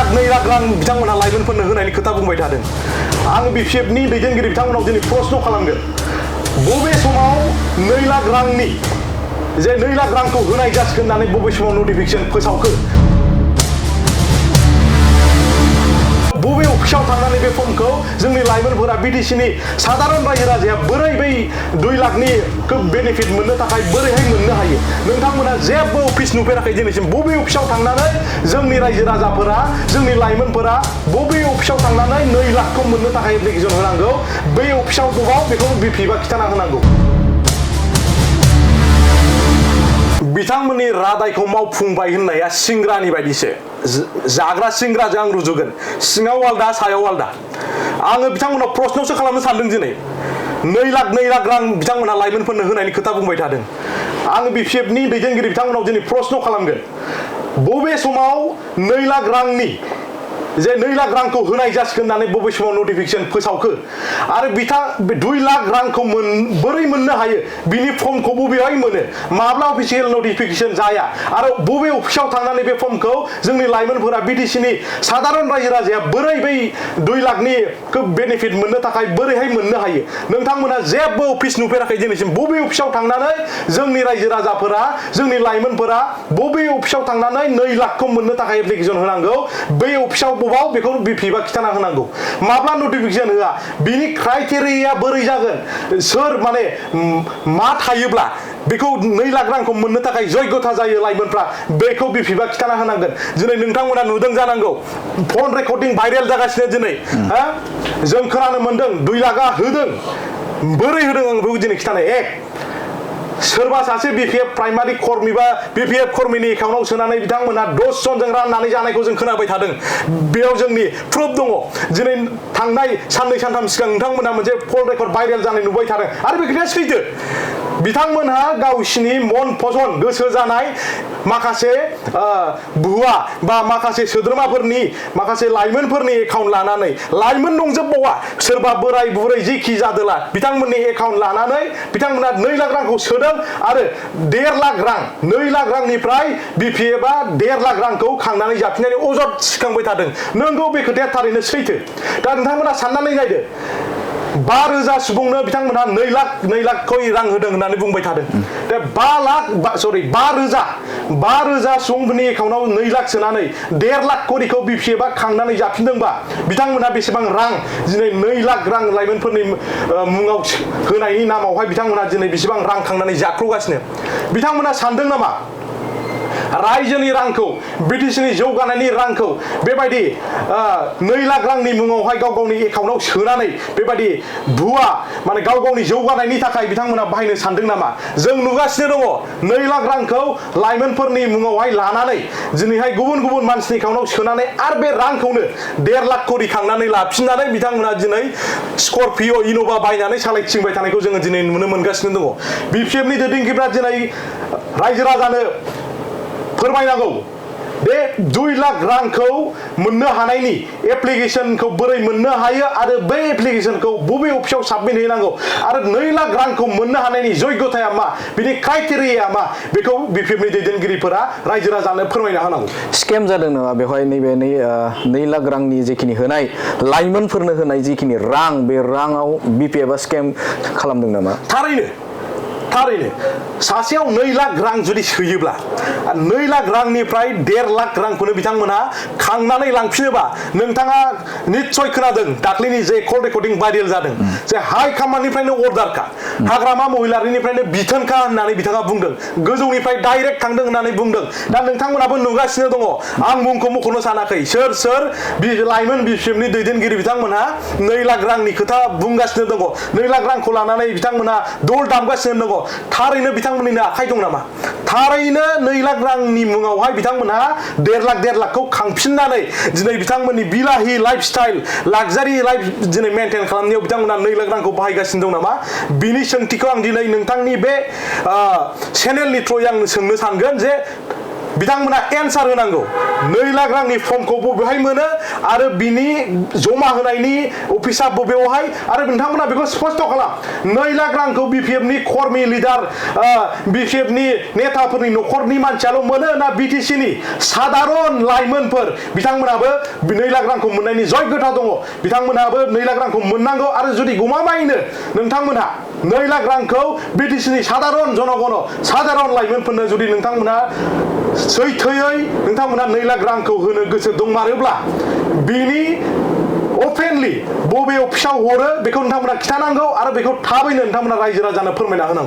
लाख रां बिथांमोनहा लाइमोनफोरनो होनायनि खोथा बुंबाय थादों आं बिपिएफनि दैदेनगिरि बिथांमोनाव दिनै प्रश्न खालामगोन बबे समाव 2 लाख रांनि जे 2 लाख रांखौ होनाय जासिगोन होननानै बबे समाव नटिफिकेसन फोसावखो बबे अफिसाव थांनानै बे फर्मखौ जोंनि लाइमोनफोरा बिटिसिनि साधारन रायजो राजाया बोरै बै 2 लाखनि बेनिफिट मोननो थाखाय बोरैहाय मोननो हायो नोंथांमोना जेबो अफिस नुफेराखै दिनैसिम बबे अफिसाव थांनानै जोंनि रायजो राजाफोरा जोंनि लाइमोनफोरा बबे अफिसाव थांनानै 2 लाखखौ मोननो थाखाय एप्लिकेसन होनांगौ बै अफिसाव बबाव बेखौ बिपिएफआ खिथाना होनांगौ बिथांमोननि रादायखौ मावफुंबाय होननाया सिंग्रानि बायदिसो जाग्रा सिंग्राजों आं रुजुगोन सिङाव आलदा सायाव आलदा आङो बिथांमोनाव प्रश्नसो खालामनो सानदों दिनै 2 लाख रां बिथांमोनहा लाइमोनफोरनो होनायनि खोथा बुंबाय थादों आङो बिपिएफनि दैदेनगिरि बिथांमोनाव दिनै प्रश्न खालामगोन बबे समाव 2 लाख रांनि जे 2 लाख रांखौ होनाय जासिगोन होननानै बबे समाव नटिफिकेसन फोसावखो आरो बिथां 2 लाख रांखौ बोरै मोननो हायो बिनि फर्मखौ बबेहाय मोनो माब्ला अफिसियेल नटिफिकेसन जाया आरो बबे अफिसाव थांनानै बे फर्मखौ जोंनि लाइमोनफोरा बिटिसिनि साधारन रायजो राजाया बोरै बै 2 लाखनि बेनिफिट मोननो थाखाय बोरैहाय मोननो हायो नोंथांमोना जेबो अफिस नुफेराखै दिनैसिम बबे अफिसाव थांनानै जोंनि रायजो राजाफोरा जोंनि लाइमोनफोरा बबे अफिसाव थांनानै 2 लाखखौ मोननो थाखाय एप्लिकेसन होनांगौ बै अफिसाव बेखौ बिपिएफआ खिथाना होनांगौ माब्ला नटिफिकेसन होआ बिनि क्राइटेरिया बोरै जागोन सोर माने मा थायोब्ला बेखौ 2 लाख रांखौ मोननो थाखाय जयगथा जायो लाइमोनफ्रा बेखौ बिपिएफआ खिथाना होनांगोन दिनै नोंथांमोना नुदों जानांगौ फन रेकर्डिं भाइरेल जागासिनो दिनै जों खोनानो मोनदों 2 लाखआ होदों बोरै होदों आं बेखौ दिनै खिथानो सोरबा सासे बिपिएफ प्राइमारि कर्मी बा बिपिएफ कर्मीनि एकाउन्टाव सोनानै बिथांमोना 10 जनजों राननानै जानायखौ जों खोनाबाय थादों बेयाव जोंनि प्रुफ दङ दिनै थांनाय साननै सानथाम सिगां नोंथांमोना मोनसे फन रेकर्ड भाइरेल जानाय नुबाय थादों आरो बे खोथाया सैथो बिथांमोनहा गावसिनि मन पसन गोसो जानाय माखासे भुवा बा माखासे सोद्रोमाफोरनि माखासे लाइमोनफोरनि एकाउन्ट लानानै लाइमोन दंजोबबावा सोरबा बोराय बुरै जेखि जादोला बिथांमोननि एकाउन्ट लानानै बिथांमोना 2 लाख रांखौ सोदों आरो 1.5 लाख रां 2 लाख रांनिफ्राय बिपिएफआ 1.5 लाख रांखौ खांनानै जाफिननायनि अजद सिखांबाय थादों नंगौ बे खोथाया थारैनो सैथो दा नोंथांमोना साननानै नायदो 5,000 सुबुंनो बिथांमोनहा 2 लाख खै रां होदों होननानै बुंबाय थादों दा 5,000 सुबुंफोरनि एकाउन्टाव 2 लाख सोनानै 1.5 लाख करिखौ बिपिएफआ खांनानै जाफिनदोंबा बिथांमोनहा बेसेबां रां दिनै 2 लाख रां लाइमोनफोरनि मुङाव होनायनि नामावहाय बिथांमोनहा दिनै बेसेबां रां खांनानै जाख्ल'गासिनो बिथांमोनहा सानदों नामा रायजोनि रांखौ बिटिसिनि जौगानायनि रांखौ बेबायदि 2 लाख रांनि मुङावहाय गाव गावनि एकाउन्टाव सोनानै बेबायदि भुवा माने गाव गावनि जौगानायनि थाखाय बिथांमोना बाहायनो सानदों नामा जों नुगासिनो दङ 2 लाख रांखौ लाइमोनफोरनि मुङावहाय लानानै दिनैहाय गुबुन गुबुन मानसिनि एकाउन्टाव सोनानै आरो बे रांखौनो 1.5 लाख करि खांनानै लाफिननानै बिथांमोना दिनै स्करपिअ इन'भा बायनानै सालायथिंबाय थानायखौ जोङो दिनै नुनो मोनगासिनो दङ बिपिएफनि दैदेनगिरिफ्रा दिनै रायजो राजानो फोरमायनांगौ बे 2 लाख रांखौ मोननो हानायनि एप्लिकेशनखौ बोरै मोननो हायो आरो बै एप्लिकेशनखौ बबे अफिसाव साबमिट हैनांगौ आरो 2 लाख रांखौ मोननो हानायनि जयगथाया मा बिनि क्राइटेरिया मा बेखौ बिपिएफनि दैदेनगिरिफोरा रायजो राजानो फोरमायना होनांगौ स्केम जादों नामा बेवहाय नैबे 2 लाख रांनि जेखिनि होनाय लाइमोनफोरनो होनाय जिखिनि रां बे राङाव बिपिएफआ स्केम खालामदों नामा थारैनो सासेयाव 2 लाख रां जुदि सोयोब्ला 2 लाख रांनिफ्राय 1.5 लाख रांखौनो बिथांमोना खांनानै लांफिनोबा नोंथाङा निश्चय खोनादों दाख्लैनि जे कल रेकर्डिं भाइरेल जादों जे हाइ कमान्डनिफ्रायनो अर्डारखा हाग्रामा महिलारिनिफ्रायनो बिथोनखा होननानै बिथाङा बुंदों गोजौनिफ्राय डाइरेक्ट थांदों होननानै बुंदों दा नोंथांमोनाबो नुगासिनो दङ आं मुंखौ मख'नो सानाखै सोर लाइमोन बिपिएफनि दैदेनगिरि बिथांमोनहा 2 लाख रांनि खोथा बुंगासिनो दङ 2 लाख रांखौ लानानै बिथांमोना दल दामगासिनो दङ थारैनो बिथांमोननिनो आखाइ दं नामा थारैनो 2 लाख रांनि मुङावहाय बिथांमोनहा 1.5 लाखखौ खांफिननानै दिनै बिथांमोननि बिलाहि लाइफस्टाइल लाक्जारि लाइफ दिनै मेनटेन खालामनायाव बिथांमोना 2 लाख रांखौ बाहायगासिनो दं नामा बिनि सोंथिखौ आं दिनै नोंथांनि बे चेनेलनि थ्रुयै आं सोंनो सानगोन जे बिथांमोना एन्सार होनांगौ 2 लाख रांनि फर्मखौ बबेहाय मोनो आरो बिनि जमा होनायनि अफिसा बबेयावहाय आरो नोंथांमोना बेखौ स्पष्ट खालाम 2 लाख रांखौ बिपिएफनि कर्मी लिडार बिपिएफनि नेताफोरनि न'खरनि मानसियाल' मोनो ना बिटिसिनि साधारन लाइमोनफोर बिथांमोनाबो 2 लाख रांखौ मोननायनि जग्यता दङ बिथांमोनाबो 2 लाख रांखौ मोननांगौ आरो जुदि गमामायैनो नोंथांमोनहा 2 लाख रांखौ बिटिसिनि साधारन जनगण साधारन लाइमोनफोरनो जुदि नोंथांमोना सैथोयै नोंथांमोना 2 लाख रांखौ होनो गोसो दंमारोब्ला बिनि अपेनलि बबे अफिसाव हरो बेखौ नोंथांमोना खिथानांगौ आरो बेखौ थाबैनो नोंथांमोना रायजो राजानो फोरमायना होनांगौ